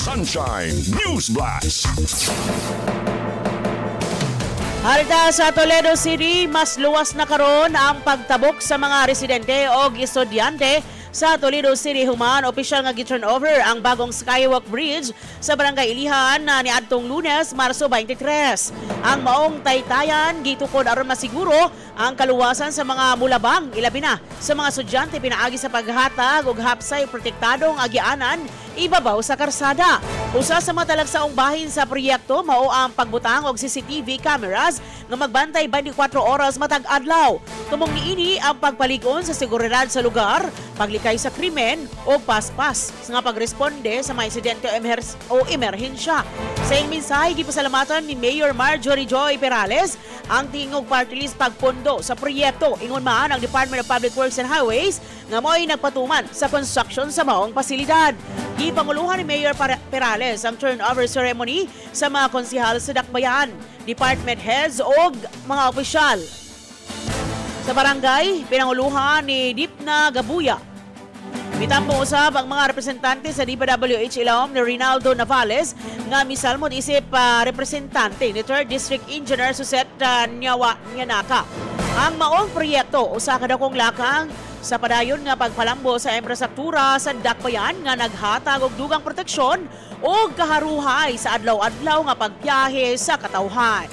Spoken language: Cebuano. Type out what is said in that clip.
Sunshine News Blast. Harita sa Toledo City, mas luwas na karon ang pagtabok sa mga residente o estudyante sa Toledo City human opisyal nga gi-turn over ang bagong Skywalk Bridge sa Barangay Ilihan na niadtong Lunes, Marso 23. Ang maong taytayan gitukod aron masiguro ang kaluwasan sa mga mulabang, ilabi na sa mga estudyante, pinaagi sa paghatag og hapsay protektadong agianan ibabaw sa karsada. Usa sa mga talagsaong bahin sa proyekto mao ang pagbutang og CCTV cameras nga magbantay 24 oras matag adlaw. Tumong niini ang pagpalig-on sa seguridad sa lugar, paglikay sa krimen o paspas sa nga pagresponde sa mga insidente o emerhensya. Sa iyang mensahe, gipasalamatan ni Mayor Marjorie Joy Perales ang Tingog Party List pagpondo sa proyekto. Ingon man ang Department of Public Works and Highways nga mo'y nagpatuman sa construction sa maong pasilidad. Gipanguluhan ni Mayor Perales ang turnover ceremony sa mga konsihal sa Dakbayan, department heads o mga opisyal. Sa barangay, pinanguluhan ni Dipna Gabuya. Mitambo usab ang mga representante sa DPWH ilawom ni Rinaldo Navales nga misalmod isip representante ni 3rd District Engineer Suset Nyawa Nyanaka. Ang maong proyekto usa ka dakong lakang sa padayon nga pagpalambo sa infrastruktura sa Dakbayan nga naghatag og dugang proteksyon ug kaharuhay sa adlaw-adlaw nga pagbiyahe sa katawhan.